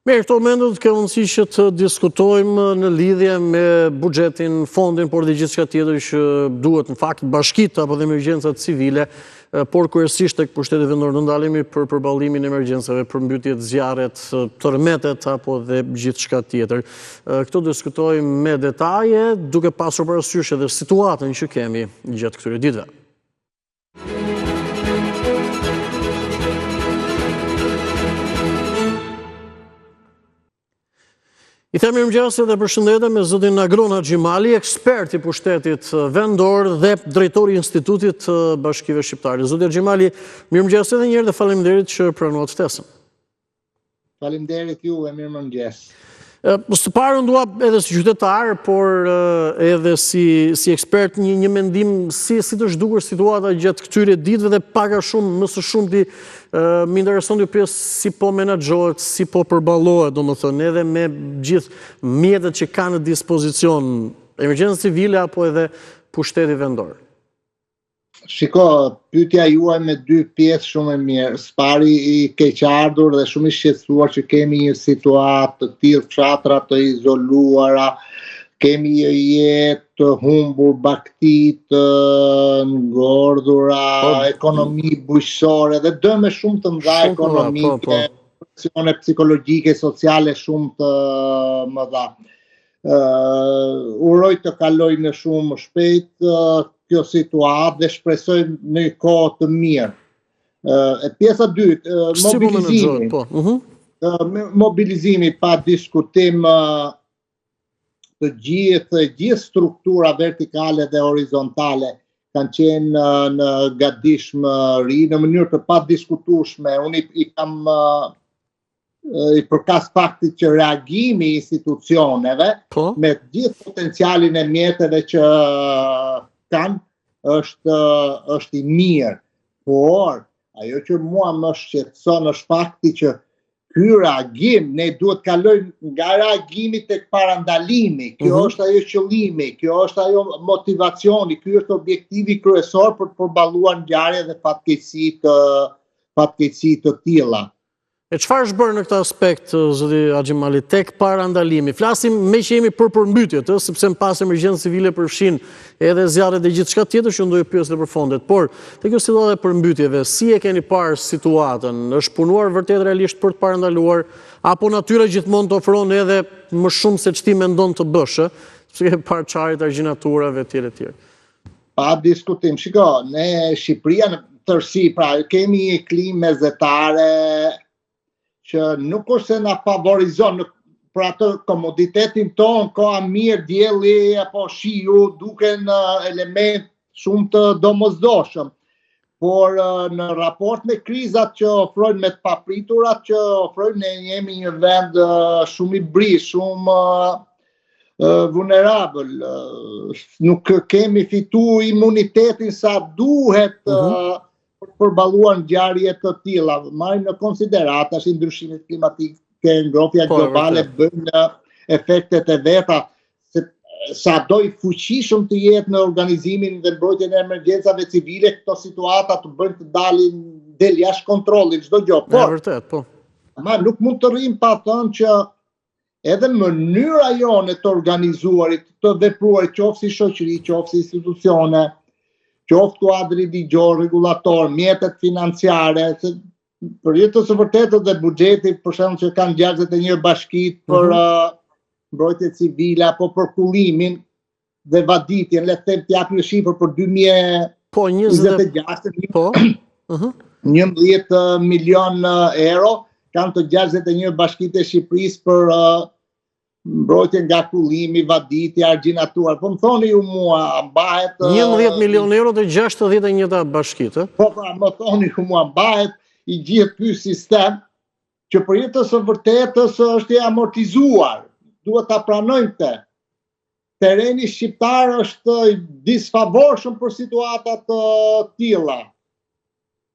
Mirë, këto momente do të kemi mundësi që të diskutojmë në lidhje me buxhetin, fondin, por dhe gjithçka tjetër që duhet në fakt bashkitë apo dhe emergjencat civile, por kryesisht tek pushteti vendor do ndalemi për përballimin e emergjencave, përmbytjet, zjarret, tërmetet apo dhe gjithçka tjetër. Këto diskutojmë me detaje, duke pasur parasysh edhe situatën që kemi gjatë këtyre ditëve. I them mirëmëngjes dhe përshëndetje me zotin Agron Haxhimali, ekspert i pushtetit vendor dhe drejtor i Institutit të Bashkive Shqiptare. Zoti Haxhimali, mirëmëngjes edhe një herë dhe faleminderit që pranuat ftesën. Faleminderit juve, mirëmëngjes. Së pari unë dua edhe si qytetar, por edhe si, si ekspert një, një mendim si, si të është dukur situata gjatë këtyre ditëve dhe pak a shumë, më së shumti, më intereson t'ju pyes si po menaxhohet, si po përballohet, domethënë, edhe me gjithë mjetet që ka në dispozicion emergjenca civile apo edhe pushteti vendor. Shiko, pyetja juaj me dy pjesë shumë e mirë. Së pari i keqardhur dhe shumë i shqetësuar që kemi një situatë të tillë, fshatra të izoluara, kemi një jetë të humbur, bagëti të ngordhura, po, ekonomi bujqësore dhe dëme shumë të mëdha po, ekonomike, po, po. presione psikologjike, sociale shumë të mëdha. Uh, uroj të kalojë në shumë më shpejt uh, kjo situatë dhe shpresoj në një kohë të mirë. Uh, e pjesa e dytë, uh, po mobilizimi. Po. Uh -huh. uh, mobilizimi pa diskutim uh, të gjithë, të gjithë struktura vertikale dhe horizontale kanë qenë në, në gatishmëri në mënyrë të padiskutueshme. Unë i, i kam uh, i përkas faktit që reagimi i institucioneve po? me të gjithë potencialin e mjeteve që kanë është është i mirë. Por ajo që mua më shqetëson është fakti që ky reagim ne duhet të kalojmë nga reagimi tek parandalimi. Kjo mm -hmm. është ajo qëllimi, kjo është ajo motivacioni, ky është objektivi kryesor për të përballuar ngjarje dhe fatkeqësi të fatkeqësi të tilla. E çfarë është bërë në këtë aspekt, zoti Haxhimali, tek parandalimi? Flasim meqë jemi për përmbytjet, ë, sepse më pas emergjencë civile përfshin edhe zjarret dhe gjithçka tjetër që unë do ju pyes dhe për fondet. Por, te kjo situatë e përmbytjeve, si e keni parë situatën? Është punuar vërtet realisht për të parandaluar apo natyra gjithmonë të ofron edhe më shumë se ç'ti mendon të bësh, ë? Sepse kemi parë çarjet e argjinaturave etj etj. Pa diskutim. Shiko, ne Shqipëria në tërësi, pra kemi një klimë mesdhetare që nuk është se na favorizon në për atë komoditetin tonë, koha mirë, dielli apo shiu duken element shumë të domosdoshëm. Por në raport me krizat që ofrojnë me të papriturat që ofrojnë, ne jemi një vend shumë i bri, shumë vulnerabël, nuk kemi fitu imunitetin sa duhet uh mhm. -huh. për të përballuar ngjarje të tilla. Marrim në konsideratë tash ndryshimet klimatike, ngrohja po, globale bëjnë efektet e veta se sado i fuqishëm të jetë në organizimin dhe mbrojtjen e emergjencave civile, këto situata të bëjnë të dalin del jashtë kontrollit çdo gjë. Por, vërtet, po. Ama nuk mund të rrim pa thënë që edhe mënyra jonë e të organizuarit, të vepruarit, qoftë si shoqëri, qoftë si institucione, qoftë kuadri ligjor, rregullator, mjetet financiare, se për hir të së vërtetës dhe buxheti, për shembull që kanë 61 bashkitë për mm -hmm. uh, mbrojtje civile apo për kullimin dhe vaditjen, le të them të jap një shifër për 2026, po, 20... po. Uh -huh. 11 milion euro kanë të 61 bashkitë e Shqipërisë për uh, mbrojtje nga kullimi, vaditja, argjinatura. Po më thoni ju mua, a mbahet 11 milion euro të 61 bashkitë. Po pra, më thoni ju mua, mbahet i gjithë ky sistem që për hir të së vërtetës është i amortizuar. Duhet ta pranojmë këtë. Tereni shqiptar është i disfavorshëm për situata të tilla.